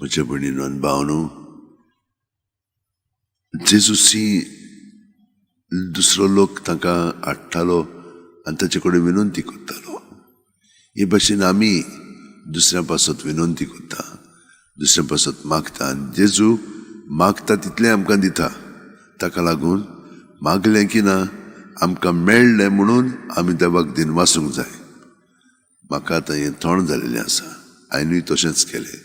म्हज्या भयणीनो आनी भावनो, जेजूसी दुसरो लोक तांकां हाडटालो आनी ताचे कडेन विनंती करतालो. हे भाशेन आमी दुसऱ्या पासत विनंती करता, दुसऱ्या पासत मागता आनी जेजू मागता तितलें आमकां दिता. ताका लागून मागलें की ना आमकां मेळ्ळें म्हणून आमी देवाक दिनवासूंक जाय. म्हाका आतां हें थोंड जालेलें आसा. हांवेनूय तशेंच केलें.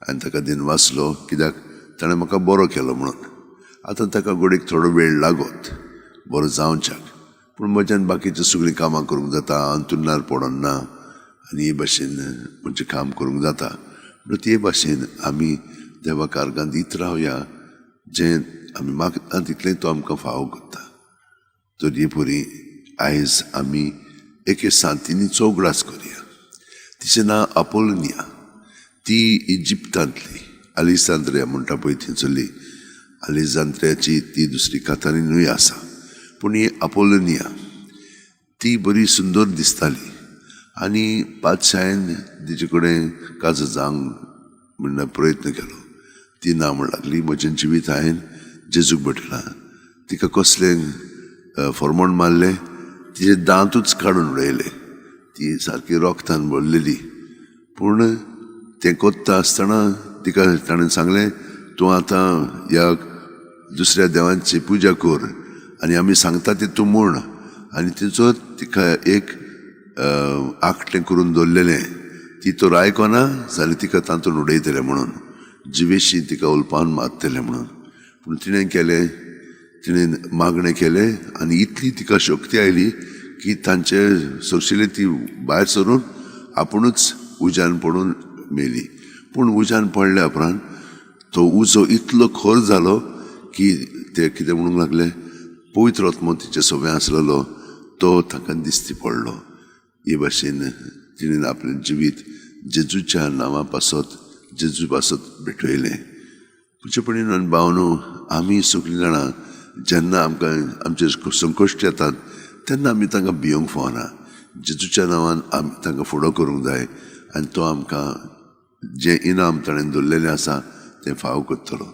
हांवें ताका दिनवासलो कित्याक ताणें म्हाका बरो केलो म्हणून. आतां ताका घडयेक थोडो वेळ लागत बरो जावच्याक, पूण म्हज्यान बाकीचीं सगळीं कामां करूंक जाता, अंतुरणार पडोन ना आनी हे भाशेन म्हजें काम करूंक जाता. म्हणून ते भाशेन आमी देवाक आर्गां दीत रावया. जें आमी मागता तितलें तो आमकां फावो करता. तर हे परी आयज आमी एके सांतिनीचो उगडास करया. तिचें नांव अपोलनिया. ती इजिप्तांतली, अलिजांद्रिया म्हणटा पळय थंयसरली. अलिजांद्रियाची ती दुसरी कातारीनूय आसा, पूण ही अपोलनिया ती बरी सुंदर दिसताली आनी पातशायन तिचे कडेन काजार जावंक म्हण प्रयत्न केलो. ती ना म्हण लागली, म्हजें जिवीत हांवें जेजूक भेटयलां. तिका कसलें फॉर्मोण मारलें, तिचे दांतूच काडून उडयले. ती सारकी रोगतान भरलेली. पूण तें कोत्ता आसतना तिका ताणें सांगलें, तूं आतां ह्या दुसऱ्या देवांची पुजा कर आनी आमी सांगता तें तूं म्हण. आनी तिचो तिका एक आकटें करून दवरलेलें, ती तर आयकना जाल्यार तिका तातूंत उडयतलें म्हणून, जिवेशी तिका उलपान मारतलें म्हणून. पूण तिणें केलें, तिणें मागणें केलें आनी इतली तिका शक्ती आयली की तांचे सोंशिल्ली ती भायर सरून आपुणूच उज्यान पडून मेली. पूण उज्यान पडल्या उपरांत तो उजो इतलो खोर जालो की ते कितें म्हणूंक लागले, पवित्र आत्मो तिचे सगळें आसलेलो तो ताका दिश्टी पडलो. हे भाशेन तिणें आपलें जिवीत जेजूच्या नांवा पासत, जेजू पासत भेटयलें. म्हजे भावनो, आमी सगळीं जाणां जेन्ना आमकां आमचे संकश्ट येतात तेन्ना आमी तांकां भियोंक फावना. जेजूच्या नांवान आमी तांकां फुडो करूंक जाय आनी तो आमकां जें इनाम ताणें दवरलेलें आसा तें फावो करतलो.